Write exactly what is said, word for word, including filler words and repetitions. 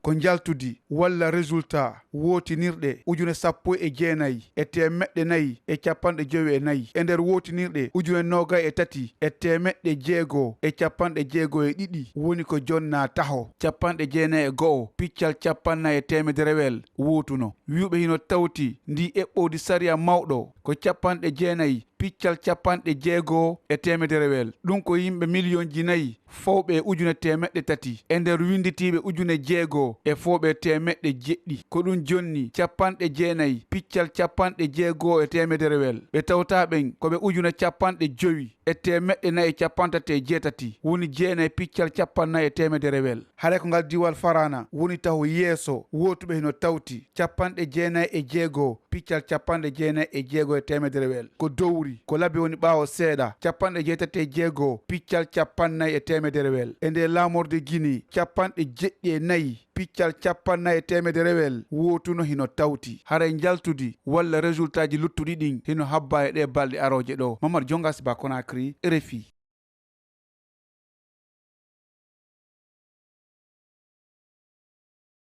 ko njaltudi walla résultat wootinirɗe ujune sappo e jeenayi e teemeɗɗe nayi e capanɗe jowi e nayi. E nder wootinirɗe ujune noogay e tati e teemeɗɗe jeego e capanɗe jeego e ɗiɗi woni ko jonnaa taho capanɗe jeenayi e go'o piccal capannay e teemederewel wootuno. Wi'uɓe hino tawti ndii eɓɓoodi sariya mawɗo ko capanɗe jeenayi piccal capanɗe jeego e teemederewel. Ɗum ko yimɓe miliyonji nayi fowɓe e ujune teemeɗɗe tati e nder winnditiiɓe ujune jeego e fowɓe e teemeɗɗe jeɗɗi. Ko ɗum jonni capanɗe jeenayi piccal capanɗe jeego e teemederewel. Ɓe tawtaa ɓen ko ɓe ujune capanɗe jowi e teemeɗɗe nayi e capantati e jeetati, woni jeenayi piccal capannay e teemederewel. Haray ko ngal diiwal Faraana woni taho yeeso, wootuɓe hino tawti capanɗe jeenayi e jeego piccal capanɗe jeenayi e jeego e teemederewel. Ko dowri, ko labi woni ɓaawo seeɗa, capanɗe jeetati e jeego piccal capannay e teemederewel. E nde laamorde Gine, capanɗe jeɗɗi e nayi piccal capannay e teemederewel wootuno hino tawti. Haray njaltudi walla résultat ji luttuɗi ɗin hino habbaa e ɗee balɗe arooje ɗoo. Mamadu Jonga Siba Conakry, R F I.